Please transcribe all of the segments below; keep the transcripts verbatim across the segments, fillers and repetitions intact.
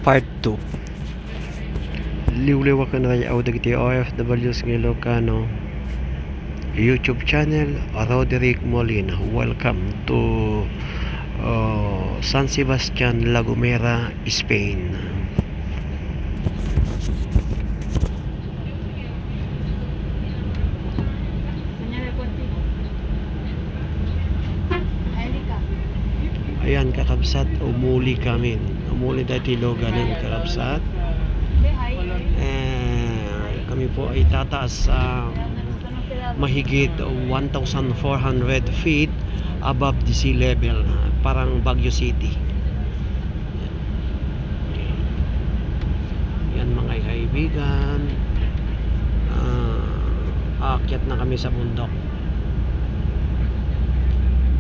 Part two. Liwliwa ken ray-aw dagiti O F Ws nga Ilocano. YouTube channel, Roderick Molina. Welcome to, uh, San Sebastian, La Gomera, Spain. Ayan, kakabsat, umuli kami. Umuli tayo ti Loganan, kakabsat. Eh, kami po ay tataas sa mahigit one thousand four hundred feet above the sea level. Parang Baguio City. Yan, mga kaibigan. Ah, aakyat na kami sa bundok.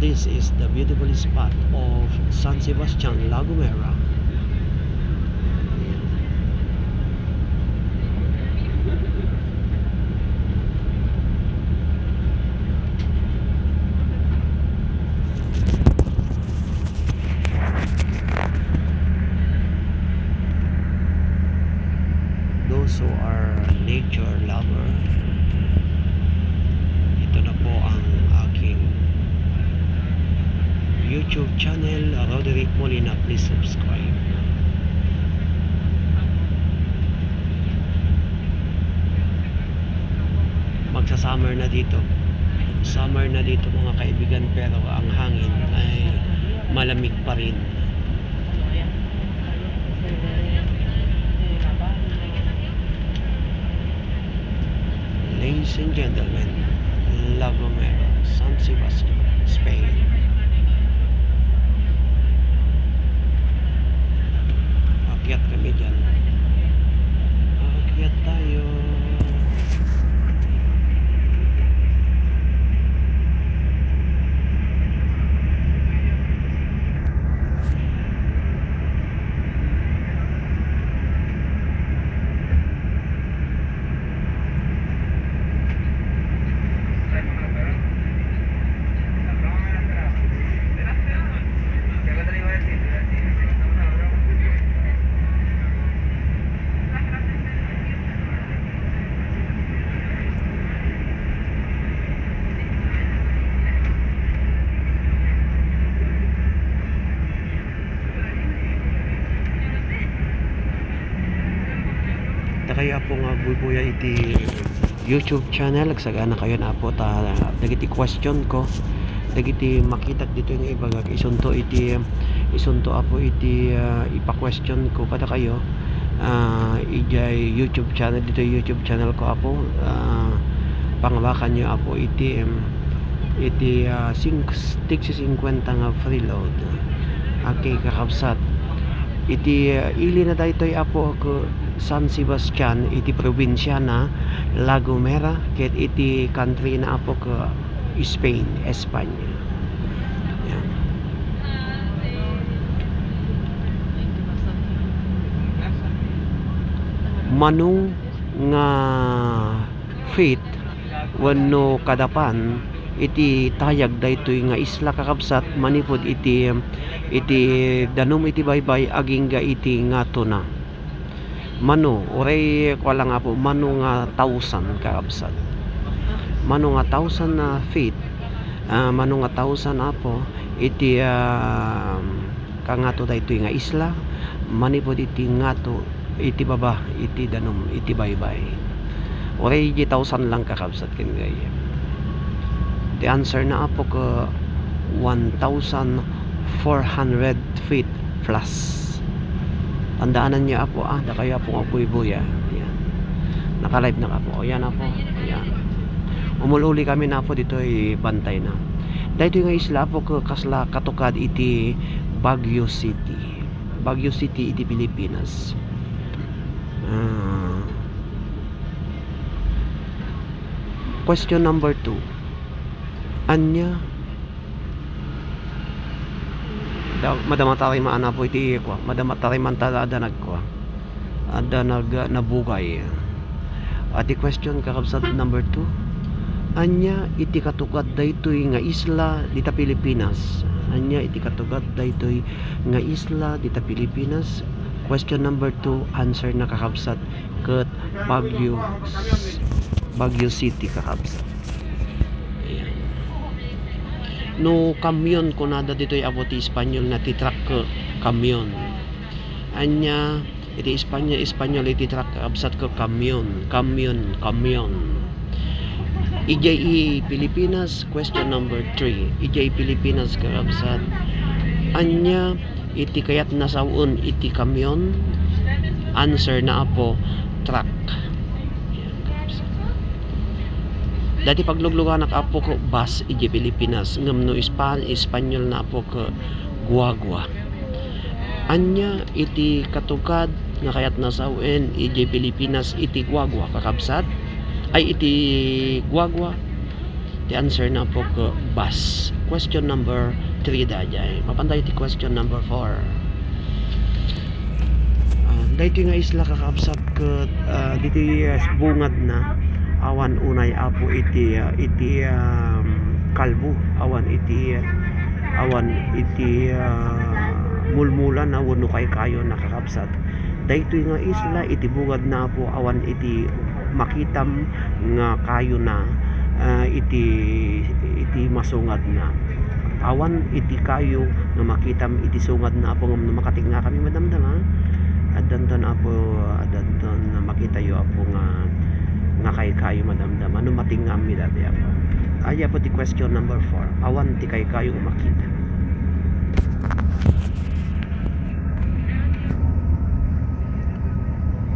This is the beautiful spot of San Sebastian, La Gomera. Those who are nature lover, ito na po ang aking YouTube channel, Roderick Molina. Please subscribe. Magsa-summer na dito. Summer na dito, mga kaibigan, pero ang hangin ay malamig pa rin. Ladies and gentlemen, La Gomera, San Sebastian, Spain. Akyat kami dyan. Akyat tayo. Dakayo, Apo, nga agbuybuya iti YouTube channel, agsagana kayon, Apo, ta dagiti question ko, dagiti makitak ditoy nga ibagak, isunto iti, isunto, Apo, iti, ah, ipa-question ko kadakayo, ah, idiay YouTube channel, ditoy YouTube channel ko, Apo, ah, pangabakanyo, Apo, iti, em, iti, ah, sing-, tigsi singkwenta nga freeload. Okay, kakabsat. Iti, ah, ili na daytoy, Apo, ket San Sebastian, iti probinsiana La Gomera, ket iti country na, Apo, ket Spain, Espanya. Yan. Mano nga feet wenno kadapan iti tayag daytoy nga isla, kakabsat, manipud iti, iti danum iti baybay agingga iti ngatona. Mano, uray kua la nga, Apo, mano nga thousand, kakabsat? Mano nga thousand, ah, feet? Ah, mano nga thousand, Apo, iti, ah, kangato daytoy nga isla, manipud iti ngato iti baba iti danum iti baybay. Uray di thousand lang, kakabsat, ken gayyem. Ti answer na, Apo, ket one thousand four hundred feet plus. Tandaananyo, Apo, ah, dakayo, Apo, nga agbuybuya. Yan. Naka-live na, Apo. O, yan, Apo. Yan. Umul-uli kami na, Apo, ditoy bantay na. Daytoy nga isla, Apo, ket kasla katukad iti Baguio City. Baguio City iti Pilipinas. Ah. Question number two. Ania, da-, madama tayo maana po iti kua, madama tayo man ta-, adda nagkua. Adda nag-, nabugay. Iti question, kakabsat, number two. Ania iti katukad daytoy nga isla dita Pilipinas? Ania iti katukad daytoy nga isla dita Pilipinas? Question number two, answer na, kakabsat, ket Baguio, Baguio City, kakabsat. Ayan. No camion kunada ditoy apo ti Espanyol na, ti truck ket camion. Ania iti Espanya, Espanyol iti truck, kakabsat, ket camion, camion, camion. Idiay i Pilipinas, question number three. Idiay Pilipinas, kakabsat, ania iti kayatna sawen iti camion? Answer na apo, truck. Dati paglugluganak apo ket bus idiay Pilipinas, ngem no Espa-, Espanyol na apo ket guagua. Ania iti katugkad nga kayatna sawen idiay Pilipinas iti guagua, kakabsat? Ay, iti guagua. Ti answer na apo ket bus. Question number three daydiay. Mapantayo ti question number four. Ah, daytoy nga isla, kakabsat, ket, ah, ditoy, ah, bungad na, awan unay apo iti, ah, iti, um, kalbo, awan iti, ah, awan iti, ah, mulmula na wenno kaykayo na, kakabsat. Daytoy nga isla iti bungad na apo awan iti makitam nga kayo na, ah, iti, iti masungad na. Awan iti kayo nga makitam iti sungad na apo ngem no makatingngakami madamdama, addanton apo, addanton makitayo apo nga, nga kaykayo madamdama no matingngami daydi apo. Aya apo ti question number four. Awan ti kaykayo nga makita.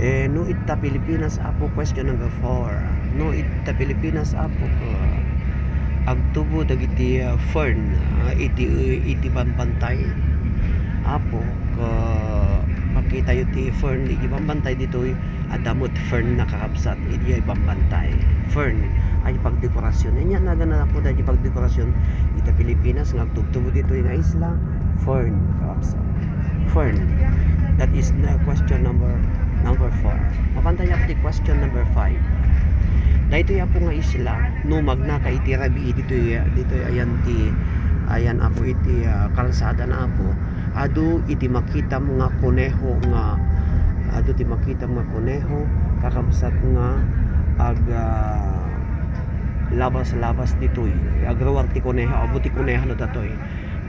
Eh, no ita Pilipinas apo, question number four. No ita Pilipinas apo, ka agtubo dagiti, ah, fern, ah, iti, iti bambantay. Apo, ka makitayo ti fern iti bambantay ditoy, adda met fern na, kakabsat, iti bambantay. Fern, ay pagdekorasyon. Anya, nagana apo dagiti pagdekorasyon ita Pilipinas nga agtubtubo ditoy nga isla. Fern, kakabsat. Fern. That is na question number, number four. Mapantayo ti question number five. Daytoy apo nga isla, no magnaka iti rabii ditoy, ditoy ayan ti, ayan apo iti, ah, kalsada na apo. Adu iti makitam nga koneho nga, adu ti makitam nga koneho, kakabsat, nga ag, ah, labas-labas ditoy. Agruar ti koneho, abu ti koneho no datoy.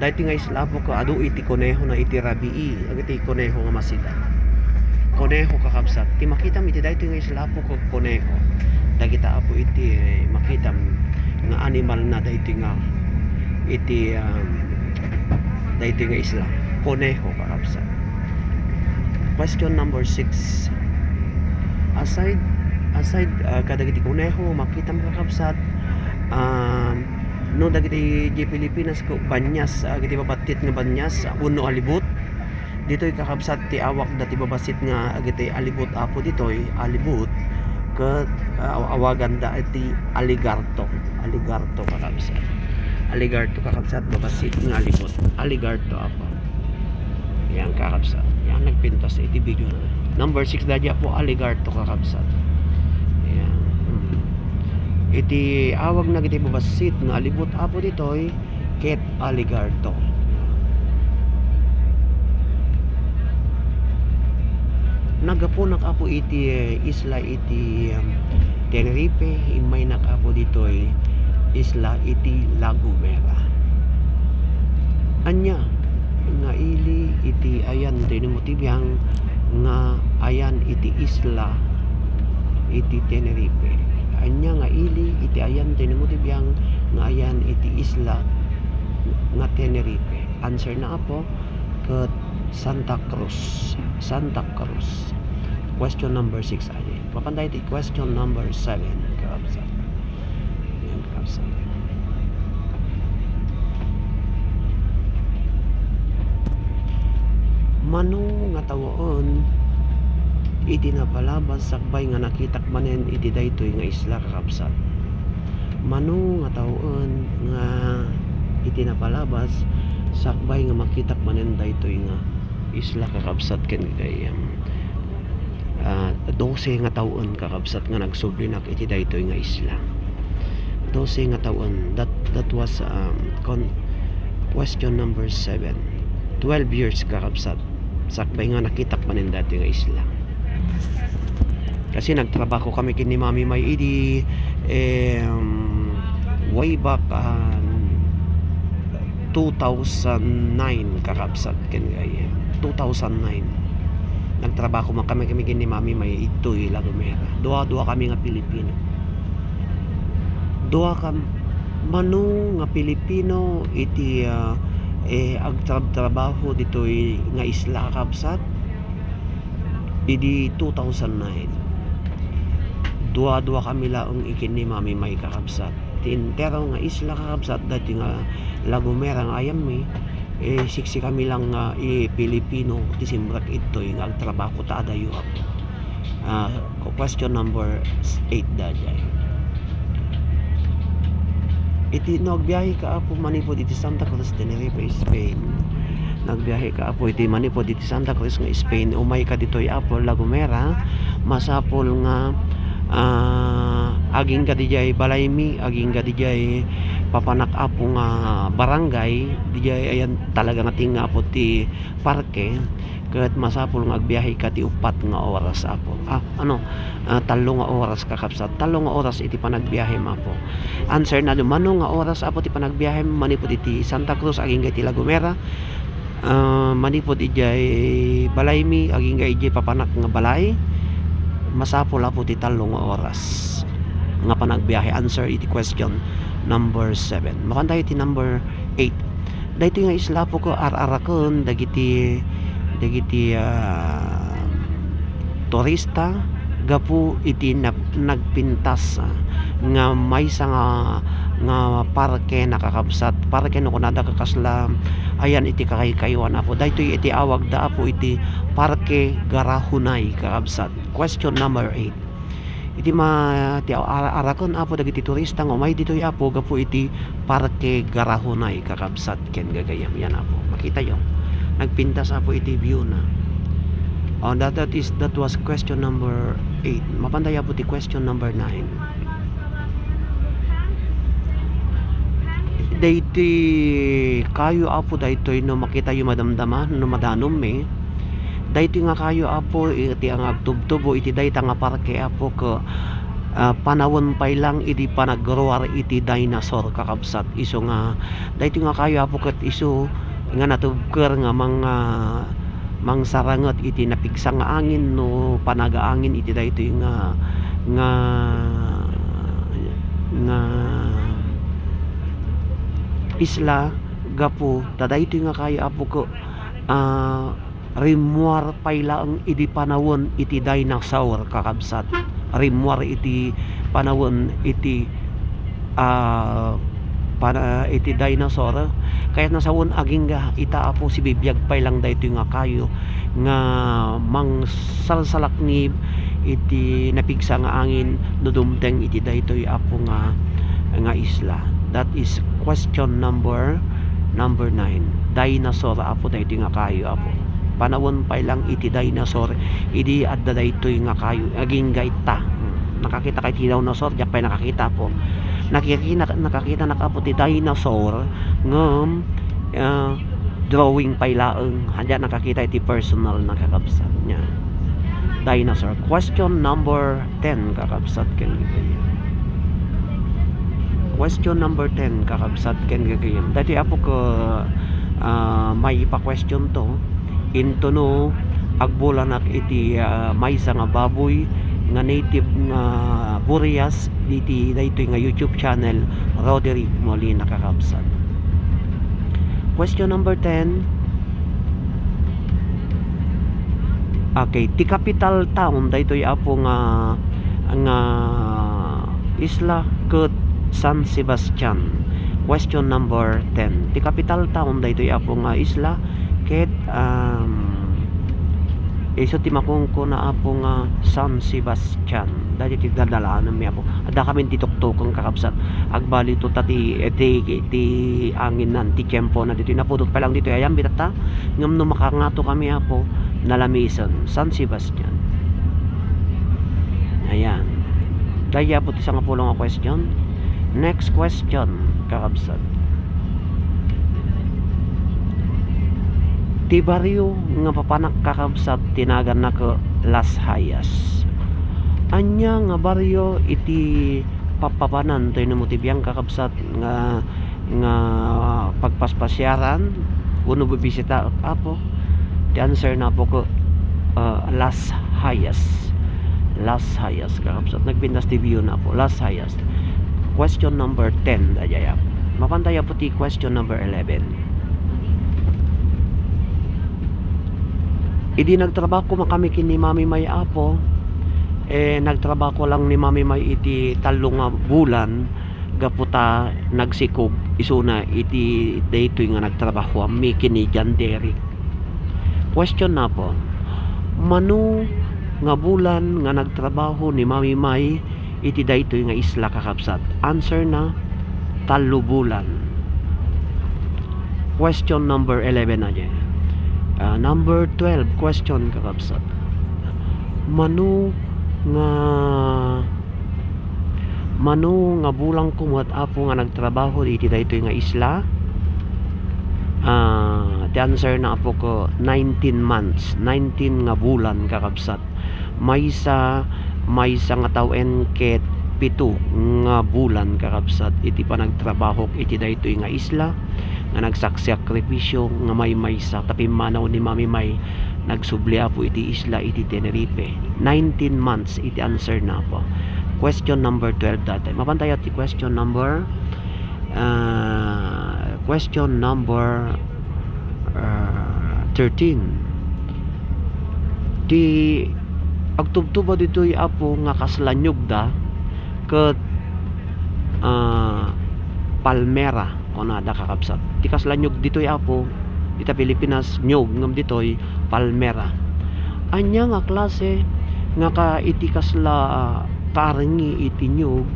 Daytoy nga isla apo ket adu iti koneho na iti rabii, agiti koneho nga masida. Koneho, kakabsat. Ti makitam iti daytoy nga isla apo ket koneho. Dagita apo iti, eh, makitam nga animal na daytoy nga iti, um, daytoy nga isla. Koneho, kakabsat. Question number six. Aside, aside, ah, kadagiti koneho, makitam, kakabsat, um, no dagiti di Pilipinas ko banyas, ah, agiti babattit nga banyas, ah, wenno alibut. Ditoy, kakabsat, ti awak dati babatsit nga agiti alibut apo ditoy, alibut, ket, ah, awaganda iti aligarto, aligarto, kakabsat. Aligarto, kakabsat, babatsit nga alibut, aligarto apo. Yan, kakabsat. Yan, nagpintas iti video na. Number six daydi apo, aligarto, kakabsat. Yan. Mm. Iti awag na iti babatsit nga alibut apo ditoy, ket aligarto. Naggapunak apo iti, eh, isla iti, um, Tenerife, immaynak apo ditoy isla iti La Gomera. Ania nga ili iti ayan daytoy nga ti biang nga ayan iti isla iti Tenerife? Ania nga ili iti ayan daytoy nga ti biang nga ayan iti isla nga Tenerife? Answer na apo ket Santa Cruz. Santa Cruz. Question number six ay. Mapantayo ti question number seven, kakabsat. Yan, kakabsat. Mano nga tawaen iti napalabas sakbay nga nakitak manen iti daytoy nga isla, kakabsat? Mano nga tawaen nga iti napalabas sakbay nga makitak manen daytoy nga isla, kakabsat, ken gagayyem? Ah, dose nga tawaen, kakabsat, nga nagsublinak iti daytoy nga isla. Dose nga tawaen. That, that was, um, con-, question number seven. Twelve years, kakabsat. Sakbay nga nakitak manen daytoy nga isla. Kasi nagtrabaho kami ken ni Mami May idi, em, way back, ah, two thousand nine, kakabsat ken gayyem. Two thousand nine. Nagtrabaho man kami, kami ken ni Mami May ditoy La Gomera. Dua-dua kami nga Pilipino. Dua kam-, mano nga Pilipino iti, ah, eh, agtrabtrabaho ditoy nga isla, kakabsat. Idi two thousand nine, dua-dua kami laeng iken ni Mami May, kakabsat. Ti entero nga isla, kakabsat, daytoy nga La Gomera nga ayanmi, eh, siksi kami lang nga, eh, Pilipino ti simrek ditoy nga agtrabaho ta adayo, Apo. Ah, question number eight daydiay. Iti, no agbiaheka, Apo, manipud iti Santa Cruz, Tenerife, Spain. No agbiaheka, Apo, iti manipud iti Santa Cruz nga Spain, umayka ditoy, Apo, La Gomera, masapul nga, ah, agingga didiay balaymi, agingga didiay papanak, Apo, nga barangay, didiay ayan talaga nga tinga, Apo, ti parke, ket masapul nga agbiaheka ti uppat nga oras, Apo. Ah, ano, ah, tallo nga oras, kakabsat. Tallo nga oras iti panagbiahem, Apo. Answer na, mano nga oras, Apo, ti panagbiahem manipud iti Santa Cruz agingga iti La Gomera? Ah, manipud idiay balaymi agingga idiay papanak nga balay, masapul, Apo, ti tallo nga oras nga panagbiahe. Answer iti question number seven. Mapan tayo iti number eight. Daytoy nga isla, Apo, ket ar-araken dagiti, dagiti, ah, turista gapu iti nap-, nagpintas, ah, nga maysa nga, nga parke, kakabsat. Parke no kunada, kasla ayan iti kakaykaywan, Apo. Daytoy iti awagda, Apo, iti Parke Garahunay, kakabsat. Question number eight. Iti ma-, ti ara-, araken, Apo, dagiti turista nga umay ditoy, Apo, gapu iti Parke Garahunay, kakabsat ken gagayyem. Yan, Apo. Makitayo. Nagpintas, Apo, iti view na. Oh, that, that is, that was question number eight. Mapan tayo, Apo, ti question number nine. Daytoy kayo, Apo, daytoy no makitayo madamdama, no madanummi. Daytoy nga kayo, Apo, iti nga agtubtubo iti dayta nga parke, Apo, ket, ah, panawen pay lang idi panagruar iti dinosaur, kakabsat. Isu nga, daytoy nga kayo, Apo, ket isu nga natubker nga mang-, ah, mangsaranget iti napigsa nga angin no panagaangin iti daytoy nga, nga, nga isla, gapu ta daytoy nga kayo, Apo, ket, ah, rimmuar pay laeng idi panawen iti dinosaur, kakabsat. Rimmuar iti panawen iti, ah, pana-, iti dinosaur. Kayatna sawen, agingga ita, Apo, sibibiag pay lang daytoy nga kayo nga mangsalsalaknib iti napigsa nga angin no dumteng iti daytoy, Apo, nga, nga isla. That is question number, number nine. Dinosaur, Apo, daytoy nga kayo, Apo. Panawen pay lang iti dinosaur, idi adda daytoy nga kayo, agingga ita. Hmm. Nakakita kay ti dinosaur? Diak pay nakakita, Apo. Nakiki-, nak-, nakakita nak, Apo, ti dinosaur, ngem, ah, drawing pay laeng. Diak nakakita iti personal, kakabsat, nia. Dinosaur. Question number ten, kakabsat, ken gagayyem. Question number ten, kakabsat, ken gagayyem. Daytoy, Apo, ket, ah, maipa-question to. Intono agbulanak iti, ah, maysa nga baboy nga native nga burias iti daytoy nga YouTube channel, Roderick Molina, kakabsat. Question number ten. Okay, ti capital town daytoy, Apo, nga, nga isla ket San Sebastian. Question number ten. Ti capital town daytoy, Apo, nga isla ket, um, isu ti makunkuna, Apo, nga San Sebastian. Daytoy ti dadalaanmi, Apo. Adda kami ti tuktuken, kakabsat. Agbalito ta ti, eh, ti, ti anginnan, ti tiempo na ditoy. Napudot pa lang ditoy. Ayan, bitatta. Ngem no makangato kami, Apo, nalamisen. San Sebastian. Ayan. Dayta, Apo, ti sangapulo nga question. Next question, kakabsat. Ti barrio nga papanak, kakabsat, ti naganna ket Las Hayas. Ania nga barrio iti papapanan toy no ti biang, kakabsat, nga, nga pagpaspasiaran wenno bibisita, Apo? Ti answer na, Apo, ket, ah, Las Hayas. Las Hayas, kakabsat. Nagpintas ti view na, Apo. Las Hayas. Question number ten, daydiay, Apo. Mapan tayo, Apo, ti question number eleven. Idi nagtrabaho koma kami ken ni Mami May, Apo, eh, nagtrabaho lang ni Mami May iti tallo nga bulan, gapu ta nagsikog isuna iti daytoy nga nagtrabahoanmi ken ni John Derek. Question na, Apo. Mano nga bulan nga nagtrabaho ni Mami May iti daytoy nga isla, kakabsat? Answer na, tallo bulan. Question number eleven, aye. Ah, number twelve question, kakabsat. Mano nga, mano nga bulan koma, Apo, nga nagtrabaho iti daytoy nga isla? Ah, ti answer na, Apo, ket nineteen months, nineteen nga bulan, kakabsat. Maysa, maysa nga tawen ket pito nga bulan, kakabsat, iti panagtrabahok iti daytoy nga isla nga nagsaksakripisyo nga maymaysa ta pimmanaw ni Mami May nagsubli, Apo, iti isla iti Tenerife. Nineteen months iti answer na, Apo. Question number twelve daytoy. Mapan tayo ti question number, ah, question number, ah, thirteen. Ti agtubtubo ditoy, Apo, nga kasla niyogda ket, ah, palmera, kunada, kakabsat. Ti kasla niyog ditoy, Apo, ita Pilipinas, niyog, ngem ditoy, palmera. Ania nga klase nga ka-, iti kasla, ah, karngi iti niyog,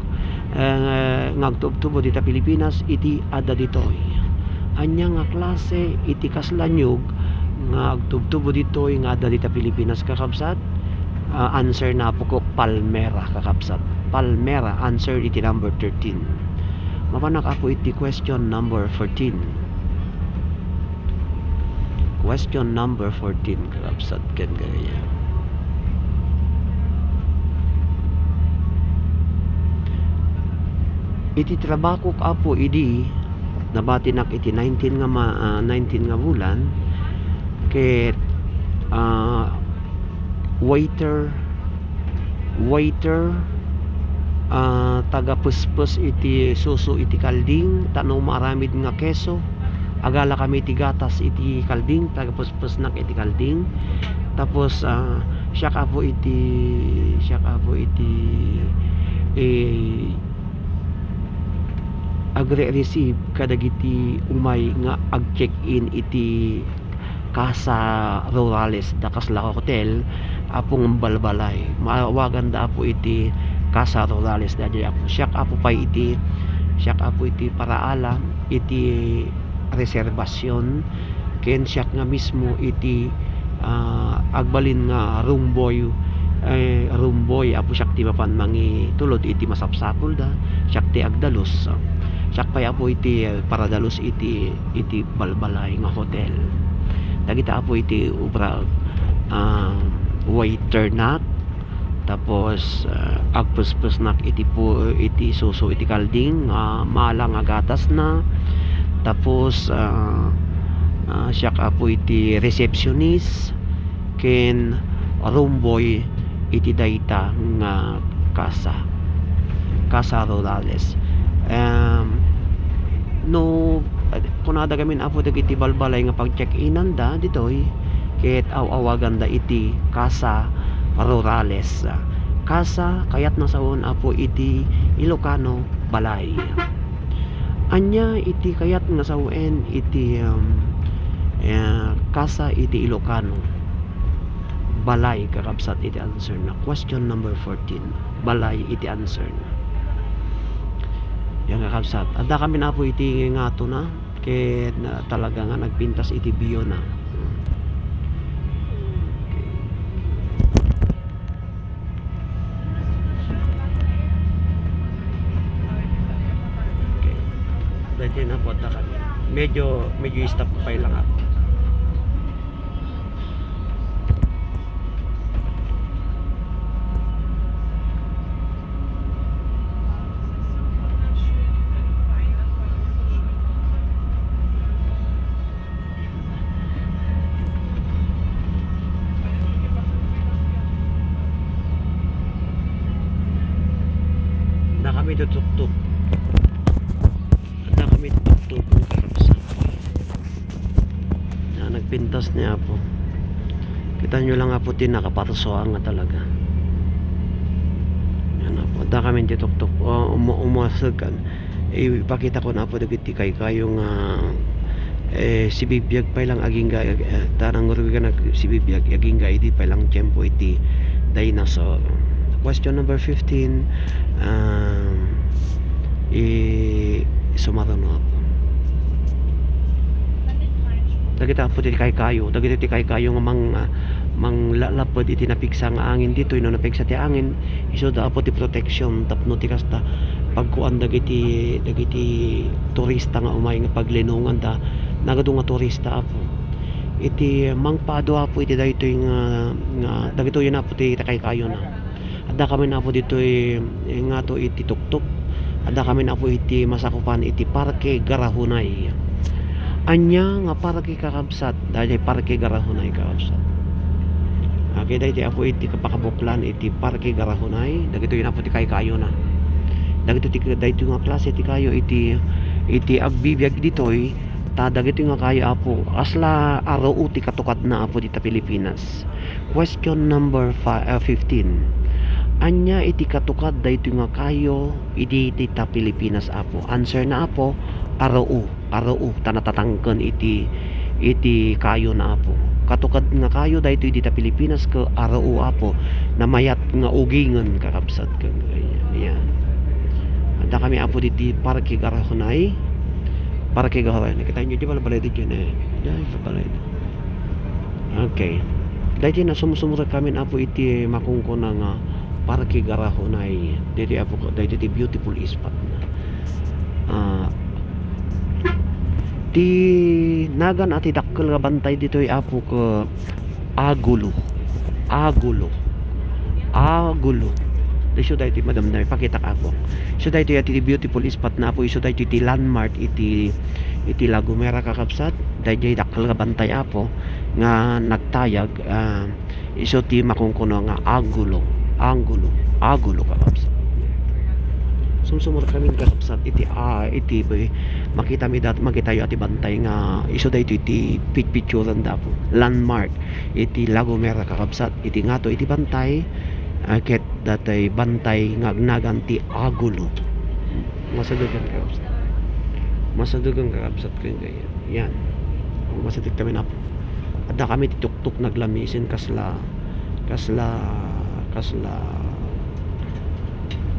eh, nga agtubtubo dita Pilipinas iti adda ditoy? Ania nga klase iti kasla niyog nga agtubtubo ditoy nga adda dita Pilipinas, kakabsat? Ah, answer na, Apo, ket palmera, kakabsat. Palmera, answer iti number thirteen. Mapanak, Apo, iti question number fourteen. Question number fourteen, kakabsat ken gagayyem. Iti trabahok, Apo, idi nabatinak iti nineteen nga ma-, ah, nineteen nga bulan, ket, ah, waiter, waiter, ah, tagapespes iti suso iti kalding, tapno maaramid nga keso. Agala kami iti gatas iti kalding, tagapespesnak iti kalding. Tapos, ah, siak, Apo, iti, siak, Apo, iti, eh, agre-receive kadagiti umay nga ag-check-in iti Casa Rurales, da kasla hotel, Apo, ngem balbalay. Maawaganda, Apo, iti Casa Rurales daydiay, Apo. Siak, Apo, pay iti, siak, Apo, iti paraalam iti reserbasion, ken siak nga mismo iti, ah, agbalin nga room boy, eh, room boy, Apo, siak ti mapan mangitulod iti masapsapulda, siak ti agdalus. Siak pay, Apo, iti, eh, paradalus iti, iti balbalay nga hotel. Dagita, Apo, iti obra, ah, waiternak, tapos, ah, agpespesnak iti pu-, iti suso iti kalding, ah, mala nga gatasna. Tapos, ah, ah, siak, Apo, iti receptionist ken room boy iti dayta nga casa, Casa Rurales. Em, no, kunada gamin, Apo, dagiti balbalay nga pag-check-inanda ditoy, ket aw-awaganda iti Casa Rurales. Casa, kayatna sawen, Apo, iti Ilocano, balay. Ania iti kayat nga sawen iti, em, eh, casa iti Ilocano? Balay, kakabsat, iti answer na. Question number fourteen. Balay iti answer na. Yan, kakabsat. Adda kami na, Apo, iti ngato na. Ket na, talaga nga nagpintas iti bio na. Okay. Daytoy na po, adda kami. Medyo, medyo stop pay lang ako. Ito tuktok. Adda kami tuktok, mga kakabsat. Yan, nagpintas ni Apo. Kita nyo lang, Apo, ti nakaparsuang nga talaga. Yan, Apo. Adda kami ti tuktok. O, umu-, umasag kan. Ipakita ko na, Apo, dagiti kaykayo nga, eh, sibibiag pay lang agingga, eh, ta nangrugi ka nag-, sibibiag, agingga idi pay lang tiempo iti dinosaur. Question number fifteen, um, i-, sumaruno, Apo. Dagita, Apo, ti kaykayo, dagiti ti kaykayo nga mang-, ah, manglalapped iti napigsa nga angin ditoy, no napigsa ti angin, isuda, Apo, ti protection tapno ti kasta pagkuan dagiti, dagiti turista nga umay nga paglinonganda, nagadu nga turista, Apo. Iti mangpaado, Apo, iti daytoy nga, nga dagitoy, Apo, ti kaykayo na. Adda kami, Apo, ditoy, eh, ngato iti tuktok. Adda kami, Apo, iti masakupan iti Parke Garahunay. Ania nga parke, kakabsat? Daytoy Parke Garahunay, kakabsat. Okay, daytoy, Apo, iti kapakabuklan iti Parke Garahunay. Dagitoy, Apo, ti kaykayona. Dagitoy ti, daytoy nga klase ti kayo iti, iti agbibiag ditoy. Ta dagitoy nga kayo, Apo, kasla aruu ti katukadna, Apo, dita Pilipinas. Question number fi-, ah, fifteen. Ania iti katukad daytoy nga kayo idi dita Pilipinas, Apo? Answer na, Apo, aruu, aruu, ta natatangken iti, iti kayo na, Apo. Katukad nga kayo daytoy dita Pilipinas ket aruu, Apo. Namayat nga ugingen, kakabsat, ken yan. Adda kami, Apo, diti Parke Garahunay. Parke Garahunay. Nakita nyo, di ba, balay di dyan, eh? Yan, sa balay. Okay. Daytoy na sumsumrek kami, Apo, iti makungkuna nga Parke Garahunay. Daytoy, Apo, daytoy ti beautiful spot na. Ah, ti nagan a ti dakkel nga bantay ditoy, Apo, ket agulo. Agulo. Agulo. Isu daytoy, madam, na ipakitak, Apo. Isu daytoy ti beautiful spot na, Apo. Isu daytoy ti landmark iti, iti La Gomera, kakabsat. Daytoy dakkel nga bantay, Apo, nga nagtayag, ah, isu ti makungkuno nga angulo, angulo, angulo, kakabsat. Sumsumrek kami, kakabsat, iti, ah, iti, eh, makita mi dat-, makitayo a ti bantay nga isu daytoy ti pitpitsuran da, Apo. Landmark iti La Gomera, kakabsat, iti ngato iti bantay, ah, ket datoy bantay nga agnagan ti agulo. Masadugan, kakabsat. Masadugan, kakabsat, ken gayan. Yan. Masadugan kami, Apo. Adda kami ti tuktok naglamisen kasla, kasla, kasla.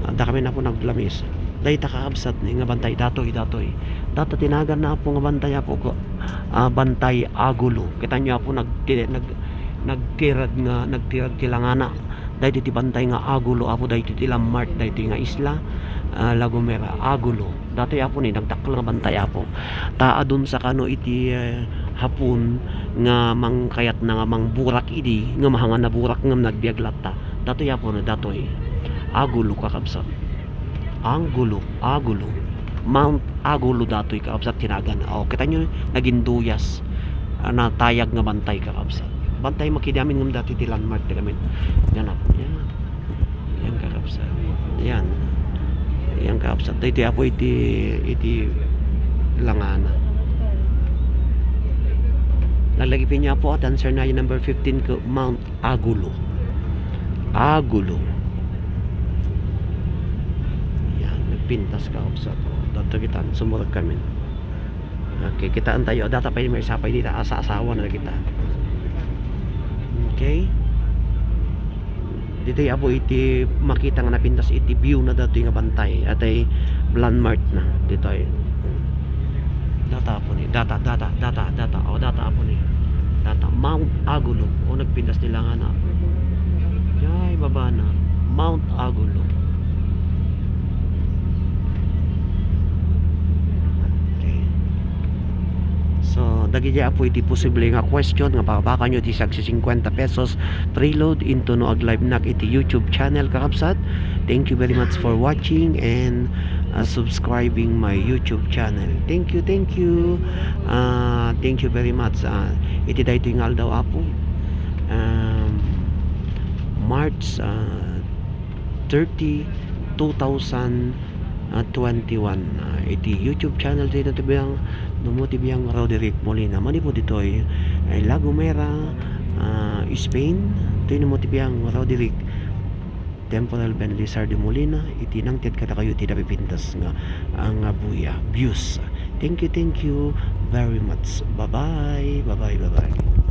Adda kami, Apo, naglamis. Dayta, kakabsat, ni nga bantay datoy, datoy. Data ti nagan na, Apo, nga bantay, Apo, ko, ah, bantay agulo. Kita nyo, Apo, nagti-, nag-, nagtirad nga, nagtirad ti langana. Daytoy ti bantay nga agulo, Apo, daytoy ti landmark daytoy nga isla, ah, La Gomera, agulo. Datoy, Apo, ni nagdakkel nga bantay, Apo. Ta adun sa kano iti, eh, Hapon nga mangkayatna nga mangburak idi, nga mahangan naburak ngem nagbiag latta. Datoy, Apo, no, datoy. Agulo, kakabsat. Angulo, Agulo. Mount Agulo datoy, kakabsat, ti nagan. O, kita nyo, naginduyas. Ah, natayag nga bantay, kakabsat. Bantay makidi amin ngem datoy ti landmark ti kami. Yan, Apo. Yan. Yan, kakabsat. Yan. Yan, kakabsat. Daytoy, Apo, iti, iti langana. Laglagipen nyo, Apo, at answer na yung number fifteen ko, Mount Agulo. Agulo. Yan, nagpintas, kakabsat. O, datoy kita, sumurot kami. Okay, kitaan tayo. Data pa yung may isa pa, hindi ta asa-asawa na kita. Okay. Ditoy, Apo, iti makita nga napintas iti view na datoy nga bantay. Atay landmark na. Ditoy. Data, Apo, ni. Data, data, data, data. O, data, Apo, ni. Data. Mount Agulo. O, nagpintas nila nga na. Yay, baba na. Mount Agulo. Okay. So, dagiti, Apo, iti posible nga question nga babakan nyo ti sagsi cincuenta pesos preload into no ag-live nak iti YouTube channel, kakabsat. Thank you very much for watching and, uh, subscribing my YouTube channel. Thank you, thank you. Uh, thank you very much. Uh, iti daytoy nga aldaw, Apo. Um, March, uh, thirty, two thousand ah, twenty-one, ah, iti YouTube channel ti no ti biang, no mo ti biang Roderick Molina. Manipud ditoy, ay La Gomera, ah, Spain, ti no mo ti biang Roderick Temporal Ben Lizardo Molina, iti nangted kadakayo ti napipintas nga, ah, nga buya, views. Thank you, thank you very much. Bye-bye, bye-bye, bye-bye.